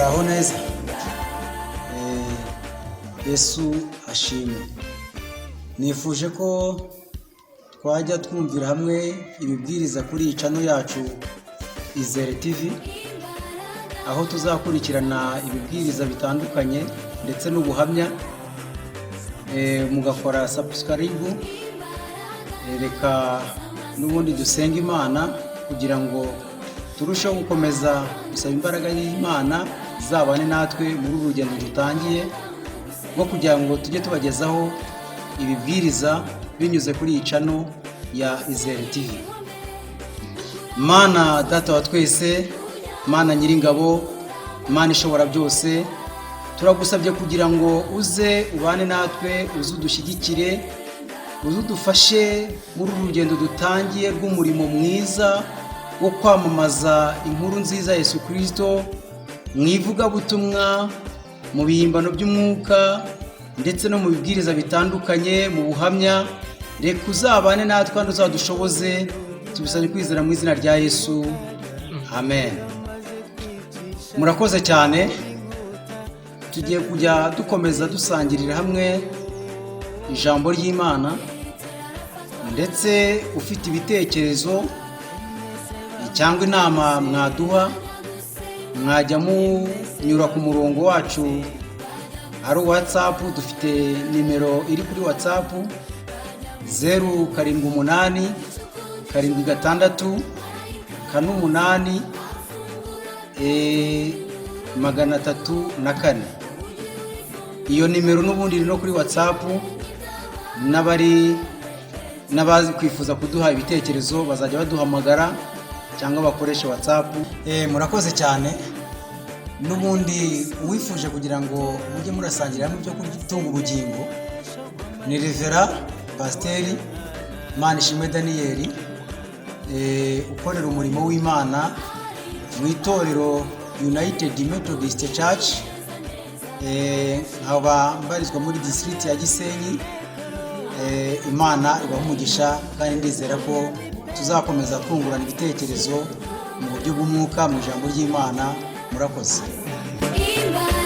Muraho neza. Yesu ashimwe. Nifuje ko twajya twumvira hamwe ibibwiriza kuri iyi channel yacu Izere TV, aho tuzakurikirana ibibwiriza bitandukanye ndetse n'ubuhamya. Mugakora subscribe. Reka n'ubundi dusenga Imana kugira ngo turusheho gukomeza gusaba imbaraga y'Imana izabane natwe muri uru rugendo dutangiye rwo kugira ngo tujye tubagezaho ibibwiriza binyuze kuri iyi channel ya Izere TV. Mana Data wa twese, Mana Nyiringabo, Mana ishobora byose, turagusabye kugira ngo uze ubane natwe, uze udushyigikire, uze udufashe muri uru rugendo dutangiye rw'umurimo mwiza wo kwamamaza inkuru nziza ya Yesu Kirisito mu ivugabutumwa, mu bihimbano by'umwuka ndetse no mu bibwiriza bitandukanye, mu buhamya. Reka uzabane natwe kandi uzadushoboze. Tubisabye kwizera mu izina rya Yesu, amen. Murakoze cyane. Tugiye kujya dukomeza dusangirira hamwe ijambo ry'Imana, ndetse ufite ibitekerezo cyangwa inama mwaduha, mwajya munyura ku murongo wacu ari WhatsApp. Dufite nimero iri kuri WhatsApp, 0787 648 304. Iyo nimero n'ubundi iri no kuri WhatsApp. N'abari n'abazi kwifuza kuduha ibitekerezo bazajya baduhamagara cyangwa bakoreshe WhatsApp. Murakoze cyane. N'ubundi uwifuje kugira ngo mujye murasangira hamwe ibyo gutunga ubugingo ni Reverend Pasiteri Manishimwe Daniyeli, ukorera umurimo w'Imana mu itorero United Methodist Church, nkaba mbarizwa muri district ya Gisenyi. Imana ibaha umugisha, kandi ndizera ko tuzakomeza twungurana ibitekerezo mu buryo bw'umwuka mu ijambo ry'Imana. Murakoze. Imbaraga.